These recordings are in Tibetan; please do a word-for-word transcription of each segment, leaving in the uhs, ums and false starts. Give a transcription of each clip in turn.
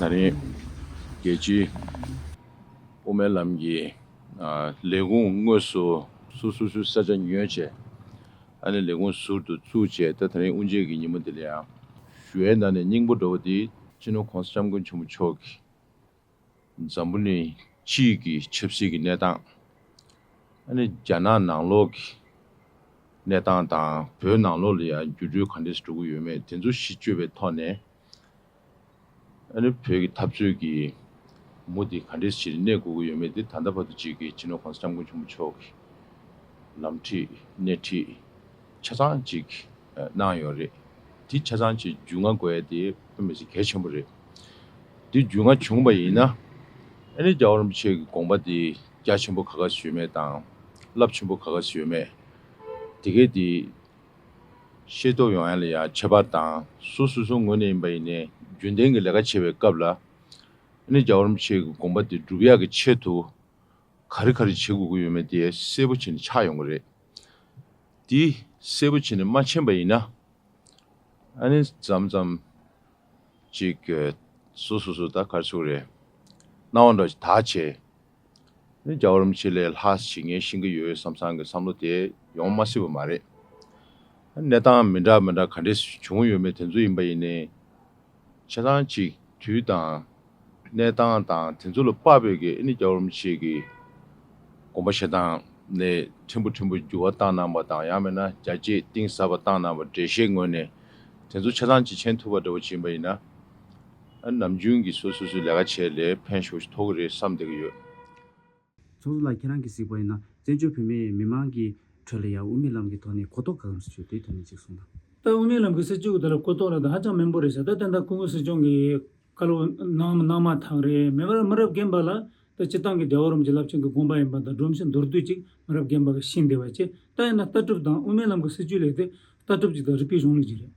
ད་རིང་རྒྱལ་སྤྱིའི་དབུ་མའི་ལམ་གྱི་ཨ་ལས་ཁུངས་དངོས་སུ་སོ་སོ་སོའི་ས་ཆ་ཉོས་བྱས། ཨ་ནི་ལས་ཁུངས་ཟུར་དུ་བཙུགས་བྱས། ད་ད་རིང་དབུ་འབྱེད་ཀྱི་ཉིན་མོ་འདི་ལ་ཡང་ཞུ་ཡས་ནང་ནས་སྙིང་པོ་འདྲ་བོ་འདི་སྤྱི་ནོར་༸གོང་ས་༸སྐྱབས་མགོན་ཆེན་པོ་མཆོག་གིས་འཛམ་བུ་གླིང་སྤྱི་ཡི་གི་ཆབ་སྲིད་ཀྱི་གནས་སྟངས། ཨ་ནི་རྒྱ་ནག་ནང་ལོགས་ཀྱི་གནས་སྟངས་དང་བོད་ནང་ལོགས་ལ་ཡང་འགྱུར་འགྲོས་ག་འདྲས་འགྲོ་གི་ཡོད་མེད་དེ་ཚོ་གཞི་བཅོལ་བའི་ཐོག་ནས། ཨ་ནི་བོད་ཀྱི་འཐབ་རྩོད་ཀྱི་མུ་དེ་ག་འདྲས་ཞིག་གནས་དགོས་ཀྱི་ཡོད་མེད་དེ་ད་ལྟ་བར་དུ་ཅིག་གི་སྤྱི་ནོར་༸གོང་ས་༸སྐྱབས་མགོན་ཆེན་པོ་མཆོག་གིས་ལམ་ཁྲིད་སྣེ་ཁྲིད་ཆ་ཚང་ཅིག་གནང་ཡོད་རེད། དེ་ཆ་ཚང་ཅིག་རྒྱུས་མངའ་དགོས་ཡ་དེ་དཔེ་མི་སྲིད་གལ་ཆེན་པོ་རེད། དེ་རྒྱུས་མངའ་བྱུང་བ་ཡིན་ན། ཨ་ནི་རྒྱལ་བ་རིན་པོ་ཆེ་གི་དགོངས་པ་དེ་རྒྱ་ཆེན་པོ་ག་ག་ཞིག་ཡོད་མེད་དང་། རླབས་ཆེན་པོ་ག་ག་ཞིག་ཡོད་མེད་དེ་གས་དེ་ཤེས་རྟོགས་ཡོང་ཡ་ལ་ཡང་ཁྱད་པར་དང་། སོ་སོ་སོའི་ངོས་ནས་ཡིན་པ་ཡིན་ནའི་རྒྱུན་ལྡན་གྱི་ལས་ཀ་བྱེད་པའི་སྐབས་ལ། ཨ་ནི་རྒྱལ་བ་རིན་པོ་ཆེ་གི་དགོངས་པ་དེ་སྒྲུབ་ཡག་གི་ཆེད་དུ་ག་རེ་ག་རེ་བྱེད་དགོས་ཀྱི་ཡོད་མེད་དེ་གསལ་པོ་བྱས་ནས་ཆགས་ཡོང་གི་རེད། དེ་གསལ་པོ་བྱས་ནས་མ་མཁྱེན་པ་ཡིན་ན། ཨ་ནི་མཚམས་མཚམས་ཅིག་སོ་སོ་སོ་ད་ག་རེ་ཟེར་དགོས་རེད། སྣང་བ་འདྲ་ཞིག་དག་བྱས། ཨ་ནི་རྒྱལ་བ་རིན་པོ་ཆེ་ལས་ལྷག་ཅིག་ངས་ཤེས་ཀྱི་ཡོད་བསམ་བསམ་གྱི་བསམ་བློ་དེ་ཡོང་མ་སྲིད་པ་མ་རེད། ཨ་ནི་གནས་སྟངས་མི་འདྲ་མི་འདྲ་ག་འདྲས་བྱུང་ཡོད་མེད་དེ་ཚོ་ཡིན་པ་ཡིན་ནའི། ཆ་ཚང་གཅིག་དུས་དང་གནས་སྟངས་དང་དེ་ཚོ་ལ་དཔག་པའི་གི་ཨ་ནི་རྒྱལ་བ་རིན་པོ་ཆེ་གི་དགོངས་པ་བཞེས་སྟངས་ནས་ཕྲན་བུ་ཕྲན་བུ་འགྱུར་བ་བཏང་གནང་བ་དང་། ཡང་མིན་ན་རྒྱ་སྐྱེད་གཏིང་ཟབ་པ་བཏང་གནང་བ་འགྲེལ་བཤད་ངོས་ནས་དེ་ཚོ་ཆ་ཚང་གཅིག་མཁྱེན་ཐུབ་པ་འདྲ་བོ་ཅིག་ཡིན་པ་ཡིན་ན། ཨ་ནི་ནམ་རྒྱུན་གྱི་སོ་སོ་སོའི་ལས་ཀ་བྱེད་ལས་ཕན་ཞེ་པོ་ཅིག་ཐོགས་ཀྱི་རེད་བསམ་བསྡད་ཀྱི་ཡོད། ཚོགས་གཙོ་ལགས། ཁྱེད་རང་གིས་གཟིགས་པ་ཡིན་ན་བཙན་བྱོལ་བོད་མིའི་མི་མང་གི་ཁྲོད་ལ་ཡང་དབུ་མའི་ལམ་གྱི་ཐོག་ནས་གོ་རྟོགས་ག་ཙམ་ཞིག་ཡོད་དེའི་ཐོག་ནས་ཅིག་གསུངས་དང་། ད་དབུ་མའི་ལམ་གྱི་སྲིད་བྱུས་ཀྱི་ཐོག་ལ་གོ་རྟོགས་ལབ་དུས་ཧ་ཅང་མང་པོ་རེད་ཤག་ད་ད་ལྟ་སྐུ་ངོ་སྲིད་སྐྱོང་གིས་བཀའ་སློབ་གནང་གནང་མ་ཐག་རེད། མེད་པར་མི་རབས་རྒན་པ་ལ་ད་སྤྱིར་བཏང་གི་རྒྱལ་བ་རིན་པོ་ཆེ་རླབས་ཆེན་གྱི་དགོངས་པ་ཡིན་པ་དང་། སྒྲོམ་གཞི་མདོར་བསྡུས་ཅིག་མི་རབས་རྒན་པ་གིས་ཤེས་བསྡད་པ་བྱས། ད་ཡིན་ན་ལྟ་གྲུབ་དང་དབུ་མའི་ལམ་གྱི་སྲིད་བྱུས་ལས་དེ་ལྟ་གྲུབ་ཅིག་དང་རིག་པའི་གཞུང་ལུགས་ཅིག་རེད།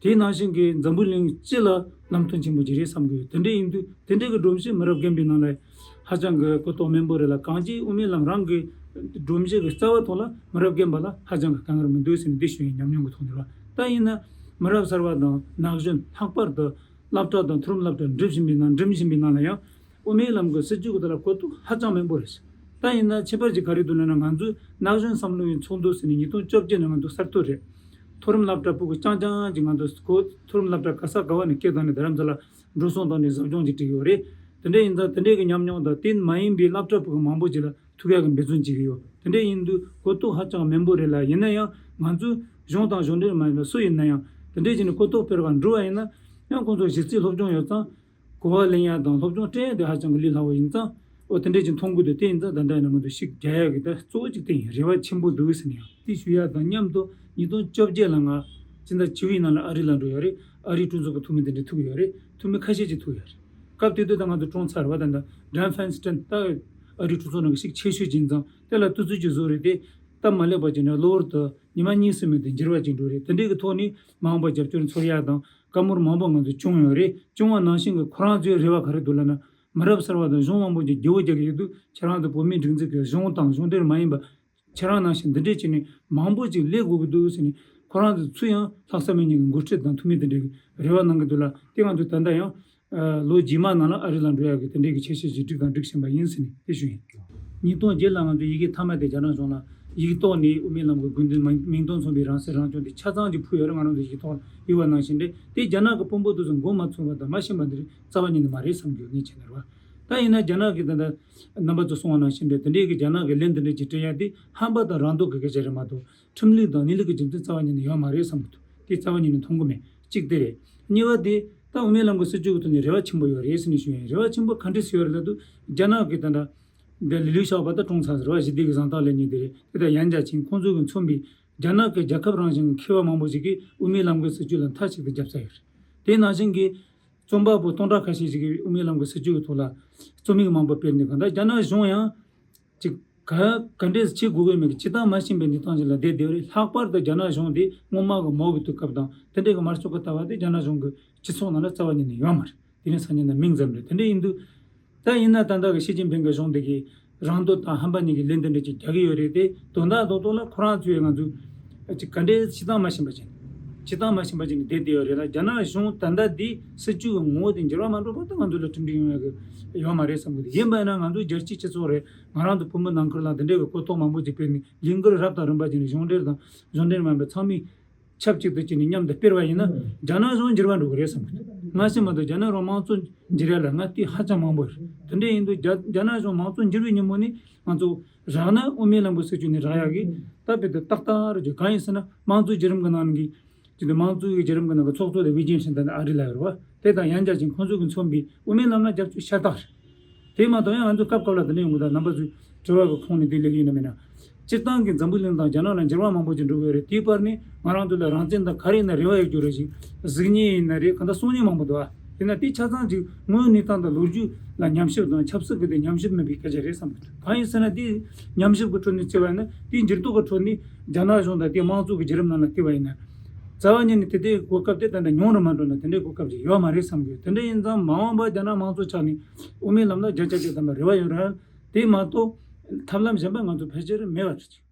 དེའི་ནང་བཞིན་གྱི་འཛམ་བུ་གླིང་སྤྱི་ལ་ལམ་སྟོན་ཆེན་པོ་ཅིག་རེད་བསམ་གྱི་ཡོད། དེ་འདྲ་ཡིན་དུས་དེ་འདྲ་གི་སྒྲོམ་གཞི་མི་རབས་རྒན་པའི་ནང་ལ་ཧ་ཅང་གི་གོ་རྟོགས་དམན་པོ་རེད་ལ། གང་ཅི་དབུ་མའི་ལམ་རང་གི་སྒྲོམ་གཞི་གི་རྩ་བ་ཐོག་ལ་མི་རབས་རྒན་པ་ལ་ཧ་ཅང་གི་དཀའ་ངལ་མི་འདུག་ཟེར་ནས་འདི་ཞུ་ཡིན། ཉམས་མྱོང་གི་ཐོག་ནས་རེད་བ། ད་ཡིན་ན་མི་རབས་གསར་བ་དང་ན་གཞོན། ལྷག་པར་དུ་སློབ་གྲྭ་དང་མཐོ་རིམ་སློབ་གྲྭ་འགྲིམ་བཞིན་པའི་ནང་། འགྲིམ་བཞིན་པའི་ནང་ལ་ཡང་དབུ་མའི་ལམ་གྱི་སྲིད་བྱུས་ཀྱི་ཐོག་ལ་གོ་རྟོགས་ཧ་ཅང་དམན་པོ་རེད། ད་ཡིན་ན་ཁྱད་པར་ཅིག་ག་རེ་འདུག་ལབ་ན། ང་ཚོའི་ན་གཞོན་བསམ་བློའི་ཚོགས་འདུ་ཟེར་ནས་ཉིས་སྟོང་བཅོ་བརྒྱད་ནས་ང་ཚོ་གསར་གཏོད་རེད། མཐོ་རིམ་སློབ་གྲྭ་ཕྲུ་གུ་རྐྱང་རྐྱང་ཅིག་ང་ཚོ་གོ། མཐོ་རིམ་སློབ་གྲྭ་ག་ས་ག་བ་ནས་སྐད་བཏང་ནས་རྡ་རམ་ས་ལ་འགྲོ་སོང་བཏང་ནས་ཟབ་སྦྱོང་ཅིག་སྤྲད་ཡོད་རེད། དེ་འདྲ་ཡིན་ཙང་དེ་འདྲའི་གི་ཉམས་མྱོང་དང་དེ་མ་ཡིན་པའི་སློབ་གྲྭ་ཕྲུ་གུ་མང་པོ་ཅིག་ལ་ཐུག་ཡག་གི་འབད་བརྩོན་བྱེད་ཀྱི་ཡོད། དེ་འདྲ་ཡིན་དུས་གོ་རྟོགས་ཧ་ཅང་དམན་པོ་རེད་ལ། ཡིན་ན་ཡང་ང་ཚོའི་གཞུང་དང་གཞུང་འབྲེལ་མ་ཡིན་པ་སུ་ཡིན་ན་ཡང་དེ་འདྲའི་བྱས་ནས་གོ་རྟོགས་སྤེལ་བར་འགྲོ་བ་ཡིན་ན་ཡང་། ཁོང་ཚོ་གཞི་རྩའི་སློབ་སྦྱོང་ཡོད་ཙང་གོ་བ་ལེན་ཡག་དང་སློབ་སྦྱོང་སྤྲད་ཡག་དེ་ཧ་ཅང་གི་ལས་སླ་བོ་ཡིན་ཙང་། འོ་དེ་འདྲས་ཅིག་མཐོང་གི་འདུག་དེ་ཡིན་ཙང་ད་ལྟ་ཡིན་ན་ང་ཚོ་ཤུགས་རྒྱག་ཡག་གི་ད་གཙོ་བོ་གཅིག་དེ་ཡིན། རེ་བ་ཆེན་པོ་འདུག་ཟེར་ནས་ཡང་དེ་ཞུ་ཡག་དང་མཉམ་དུ་ཉིས་སྟོང་བཅོ་བརྒྱད་ལ་ང་སྤྱི་ཟླ་བཅུ་པའི་ནང་ལ་ཨ་རི་ལ་འགྲོ་ཡོད་རེད། ཨ་རིའི་གྲོས་ཚོགས་ཀྱི་འཐུས་མི་དེ་འདྲས་ཐུག་ཡོད་རེད། འཐུས་མི་ཁ་ཤས་ཅིག་ཐུག་ཡོད་རེད། སྐབས་དེ་དུས་ད་ང་ཚོ་ཀྲུང་ཚ་རེད་བ། ད་ལྟ་Dianne Feinstein ད་ཨ་རིའི་གྲོས་ཚོགས་ནང་གི་ཤུགས་ཆེ་ཤོས་ཅིག་ཡིན་ཙང་དེ་ལ་ལྟ་ཚུལ་ཅིག་བཟོས་རེད་དེ། སྟབས་མ་ལེགས་པ་ཅིག་ནས་གློ་བུར་དུ་ཉི་མ་གཉིས་གསུམ་མིན་དུ་འགྱུར་བ་ཅིག་འགྲོ་རེད། དེ་འདྲས་ཀྱི་ཐོག་ནས་མ་འོངས་པ་རྒྱབ་སྐྱོར་འཚོལ་ཡག་དང་། བཀའ་མོལ་མང་པོ་ང་ཚོས་བྱུང་ཡོད་རེད། བྱུང་བ་ནང་བཞིན་གྱི་ཁོ་རང་ཚོའི་རེ་བ་ག་རེ་འདུག་ལབ་ན། མི་རབས་གསར་བ་དང་གཞུང་མང་པོ་ཅིག་བརྗེ་བོ་རྒྱག་གི་ཡོད་དུས། ཁྱེད་རང་ཚོ་བོད་མིའི་སྒྲིག་འཛུགས་ཀྱི་གཞུང་དང་གཞུང་འབྲེལ་མ་ཡིན་པ་ཁྱེད་རང་ནང་བཞིན་འདི་འདྲས་བྱས་ནས་མང་པོ་ཅིག་སླེབས་དགོས་ཀྱི་འདུག་ཟེར་ནས། ཁོ་རང་ཚོ་ཚུར་ཡང་ལྷག་བསམ་ཡོད་མཁན་གྱི་འགོ་ཁྲིད་དང་འཐུས་མི་དེ་འདྲས་ཀྱི་རེ་བ་གནང་གི་འདུག་ལ། དེ་ང་ཚོས་ད་ལྟ་ཡང་ལོ་རྗེས་མ་ནང་ལ་ཨ་རི་ལ་འགྲོ་ཡག་གི་དེ་འདྲས་ཀྱི་འཆར་གཞི་ཞིག་བསྒྲིགས་དང་སྒྲིག་བཞིན་པ་ཡིན་ཟེར་ནས་དེ་ཞུ་ཡིན། ཉིས་སྟོང་བརྒྱད་ལ་ང་ཚོས་ཡི་གེ་མཐའ་མ་དེ་རྒྱ་ནག་གཞུང་ལ་ཡིག་ཐོག་ནས་དབུ་མའི་ལམ་གྱི་དགོས་འདུན་མིང་དོན་མཚུངས་པའི་རང་སྲིད་རང་སྐྱོང་དེ་ཆ་ཚང་ཅིག་ཕུལ་ཡོད་རེད། ང་རང་ཚོ་ཡིག་ཐོག་ཡོད་པ་ནང་བཞིན་རེད། དེ་རྒྱ་ནག་གི་དཔོན་པོ་དེ་ཚོ་མགོ་མ་ཚོས་པ་དང་མ་ཤེས་པ་འདི་རིགས་རྩ་བ་ཉིད་ནས་མ་རེད་བསམ་རྒྱུ་ངས་བྱས་ནས་རེད་བ། ད་ཡིན་ན་རྒྱ་ནག་གི་ད་ལྟ་རྣམ་པ་ཚོ་གསུངས་པ་ནང་བཞིན་རེད། དེ་འདྲའི་གི་རྒྱ་ནག་གི་ལན་དེ་འདྲ་ཅིག་སྤྲད་ཡག་དེ་ཧམ་པ་དང་རང་མདོག་གི་སྐད་ཆ་རེད་མ་གཏོགས། ཁྲིམས་ལུགས་དང་གནས་ལུགས་ཀྱི་རྒྱུ་མཚན་རྩ་བ་ཉིད་ནས་ཡོད་མ་རེད་བསམ་གྱི་འདུག་དེ་རྩ་བ་ཉིད་ནས་མཐོང་གི་མེད། གཅིག་དེ་རེད། གཉིས་པ་དེ་ད་དབུ་མའི་ལམ་གྱི་སྲིད་བྱུས་ཀྱི་ཐོག་ནས་རེ་བ་ཆེན་པོ་ཡོད་རེད་ཟེར་ནས་ཞུ་ཡིན། རེ་བ་ཆེན་པོ་ག་འདྲས་ཡོད་རེད་ལབ་དུས། རྒྱ་ནག་གི་ད་ལྟ་འདི་ལི་ལུ་ཞའོ་པོ་ད་ཀྲུང་ཚ་ཟེར་བ་ཞི་བདེ་གི་གཟེངས་རྟགས་ལེན་མཁན་དེ་རེད། དེ་ལྟར་ཡན་ཅཱ་ཆིང་ཁོང་ཚོ་གིས་མཚོན་པའི་རྒྱ་ནག་གི་རྒྱལ་ཁབ་རང་བཞིན་གྱི་མཁས་པ་མང་པོ་ཞིག་གིས་དབུ་མའི་ལམ་གྱི་སྲིད་བྱུས་ལ་མཐའ་གཅིག་ཏུ་རྒྱབ་ཚར་ཡོད་རེད། དེ་ནང་བཞིན་གྱི་རྩོམ་པ་པོ་སྟོང་ཕྲག་ཁ་ཤས་ཤིག་གིས་དབུ་མའི་ལམ་གྱི་སྲིད་བྱུས་ཀྱི་ཐོག་ལ་རྩོམ་ཡིག་མང་པོ་སྤེལ་ནས། གང་ལྟར་རྒྱ་ནག་གཞུང་ཡང་ཅིག་ག་ག་འདྲས་བྱེད་དགོས་ཀྱི་མེད་ཀྱི་སྤྱིར་བཏང་མ་ཤེས་པའི་གནས་སྟངས་ཤིག་ལ་བསྡད་བསྡད་པ་རེད། ལྷག་པར་དུ་རྒྱ་ནག་གཞུང་དེ་སྔོན་མ་གི་མའོ་གི་དུས་སྐབས་དང་དེ་འདྲས་ཀྱི་དམར་ཤོག་གི་ལྟ་བ་དེ་རྒྱ་ནག་གཞུང་གི་སྤྱི་ཚོགས་ནང་ལ་རྩ་བ་ཉིད་ནས་ཡོད་མ་རེད། དེ་ནི་སང་ཉིན་ནས་མིང་ཙམ་རེད། དེ་འདྲ་ཡིན་དུས། ད་ཡིན་ན་ད་ལྟ་གི་ཞི་ཅིན་ཕིང་གི་གཞུང་དེ་གིས་རང་འདོད་དང་ཧམ་པ་གཉིས་ཀྱི་ལན་དེ་འདྲ་ཅིག་རྒྱག་གི་ཡོད་རེད་དེ། དོན་དག་རྡོག་རྡོག་ལ་ཁོ་རང་ཚོས་ང་ཚོས་ཅིག་ག་འདྲའི་སྤྱིར་བཏང་མ་ཤེས་པ་ཅིག་སྤྱིར་བཏང་མ་ཤེས་པ་ཅིག་ནས་བསྡད་བསྡད་ཡོད་རེད་ལ། རྒྱ་ནག་གཞུང་ད་ལྟ་འདི་སྲིད་བྱུས་ཀྱི་ངོ་བོ་དེ་འགྱུར་བ་མ་འགྲོ་བར་དུ་ང་ཚོ་ལ་མཐུན་སྒྲིལ་ཡོང་ཡག་གི་ཡོད་མ་རེད་བསམ་གི་འདུག་ཡིན་པ་ཡིན་ན་ང་ཚོ་རྒྱལ་སྤྱིའི་སྤྱི་ཚོགས་རེད། ང་རང་ཚོ་བོད་མི་ནང་ཁུལ་ལ་འདི་འདྲའི་གི་གོ་རྟོགས་མང་པོ་ཅིག་སྤེལ་ནས་ལས་འགུལ་རབ་དང་རིམ་པ་ཅིག་ནས་གཞུང་འབྲེལ་དང་གཞུང་འབྲེལ་མིན་པའི་ཚང་མས་ཆབས་ཅིག་ཏུ་བྱས་ནས་མཉམ་དུ་སྤེལ་བ་ཡིན་ན། རྒྱ་ནག་གཞུང་འགྱུར་བ་འགྲོ་གི་རེད་བསམ་གི་འདུག་ང་ཤི་མ་གཏོགས་རྒྱ་ནག་རང་དམངས་གཙོ་འགྱུར་ཡ་ལ་ང་ལྟོས་ཧ་ཅང་མང་པོ་རེད། དེ་འདྲ་ཡིན་དུས་རྒྱ་རྒྱ་ནག་གཞུང་དམངས་གཙོ་འགྱུར་བའི་ཉིན་མོ་ནས་ང་ཚོ་རག་ན་དབུ་མའི་ལམ་གྱི་སྲིད་བྱུས་ནས་རག་ཡག་གི་ད་བེད་དུ་ཏག་ཏག་རེད། རྒྱུ་གང་ཡིན་ཟེར་ན་དམངས་གཙོའི་བརྒྱུད་རིམ་གྱི་ནང་གི་ཅིག་ཏུ་དམངས་གཙོའི་བརྒྱུད་རིམ་གྱི་ནང་གི་ཚོགས་གཙོ་དེ་ཝེ་ཅིན་ཧྲིན་དང་ཨ་རི་ལ་ཡོད་རེད་བ། དེ་དང་ཡང་བསྐྱར་ཅིག་ཁོང་ཚོ་གིས་མཚོན་པའི་དབུ་མའི་ལམ་ལ་རྒྱབ་སྐྱོར་ཤ་སྟག་རེད། དེ་མ་གཏོགས་ཡང་ང་ཚོ་སྐབས་སྐབས་ལ་དེ་འདྲ་ཡོང་གི་འདུག་རྣམ་པ་ཚོས་དྲི་བ་གི་ཁོངས་ནས་དེ་སླེབས་ཡོད་ན་མེད་ན། སྤྱིར་བཏང་གི་འཛམ་བུ་གླིང་དང་རྒྱ་ནག་ལ་འགྱུར་བ་མང་པོ་ཅིག་འགྲོ་གི་ཡོད་རེད། དེའི་བར་ནས་ང་རང་ཚོ་ལ་རང་བཙན་དང་ག་རེ་ཡིན་ན་རེ་བ་ཡོད་རྒྱུ་རེད་ཅིག་གཟིགས་ཉེན་ཡིན་ན་རེད། གང་ལྟར་གསུང་ཉེན་མང་པོ་འདུག་ཨ། དེ་ན་དེ་ཆ་ཚང་ཅིག་དངོས་ཡོད་གནས་སྟངས་དང་ལོ་རྒྱུས་ལ་ཉམས་ཞིབ་དང་ཆབ་སྲིད་ཀྱི་དེ་ཉམས་ཞིབ་མིན་པའི་སྐད་ཆ་རེད་བསམ་གི་འདུག་གང་ཡིན་ཟེར་ན་དེ་ཉམས་ཞིབ་ཀྱི་ཁྲོད་ནས་བརྩིས་པ་ཡིན་ན་དེའི་འགྱུར་ལྡོག་གི་ཁྲོད་ནས་རྒྱ་ནག་གཞུང་དང་དེའི་དམངས་གཙོ་གི་བརྒྱུད་རིམ་ནང་ལ་བལྟས་པ་ཡིན་ན། རྩ་བ་ཉིད་ནས་དེ་འདྲའི་གོ་སྐབས་དེ་ད་ལྟ་ཉུང་རུ་མ་འགྲོ་ན་དེ་འདྲའི་གོ་སྐབས་ཅིག་ཡོད་མ་རེད་བསམ་གི་ཡོད། དེ་འདྲ་ཡིན་ཙང་མ་འོངས་པར་རྒྱ་ནག་དམངས་གཙོ་ཆགས་ནས་དབུ་མའི་ལམ་ལ་བརྒྱ་ཆ་བརྒྱ་ཐམ་པ་རེ་བ་ཡོད་ར། དེ་མ་གཏོགས་ཐབས་ལམ་གཞན་པ་ང་ཚོ་ཕལ་ཆེར་མེད་པ་རེད།